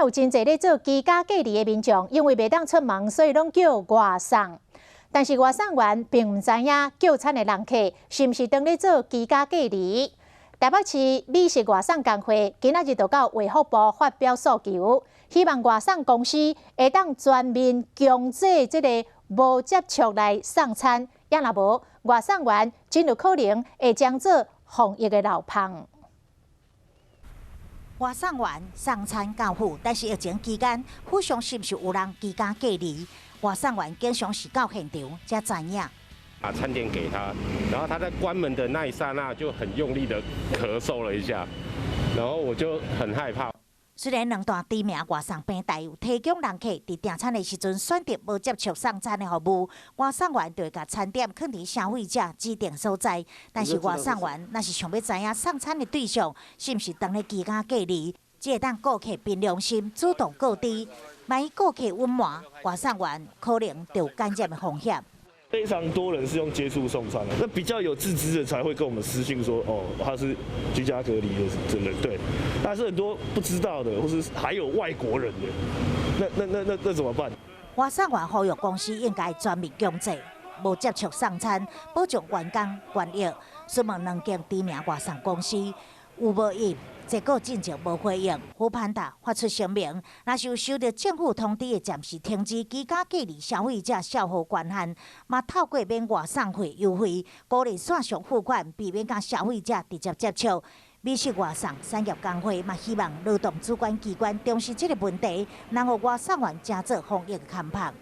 有真濟咧做居家隔離的民眾，因為袂當出門，所以攏叫外送。但是外送員並毋知影叫餐的人客是毋是當咧做居家隔離。台北市美食外送工會今仔日就到衛福部發表訴求，希望外送公司會當全面強制這個無接觸來送餐，抑若無外送員真有可能會將做防疫的漏縫。外送員送餐到府，但是疫情期間，府上是毋是有人居家隔離？外送員經常是到現場才知影。把餐點給他，然後他在關門的那一剎那就很用力的咳嗽了一下，然後我就很害怕。雖然兩大知名外送平台有提供人客佇訂餐的時陣選擇無接觸送餐的服務，外送員就會共餐點囥佇消費者指定所在。但是外送員若是想欲知影送餐的對象是毋是當咧居家隔離，只會當顧客憑良心主動告知，萬一顧客隱瞞，外送員可能就有感染的風險。非常多人是用接觸送餐的，那比較有自知的才會跟我們私訊說，哦，他是居家隔離的人，對。但是很多不知道的，或是還有外國人的，那怎麼辦？外送員呼籲公司應該全面強制無接觸送餐，保障員工權益。詢問兩間知名外送公司有無應，結果進前無回應。foodpanda 發出聲明，若是有收到政府通知的暫時停止居家隔離消費者銷貨權限，嘛透過免外送費優惠，鼓勵線上付款，避免佮消費者直接接觸。美食外送產業工會嘛希望勞動主管機關重視這個問題，能予外送員成做防疫看板。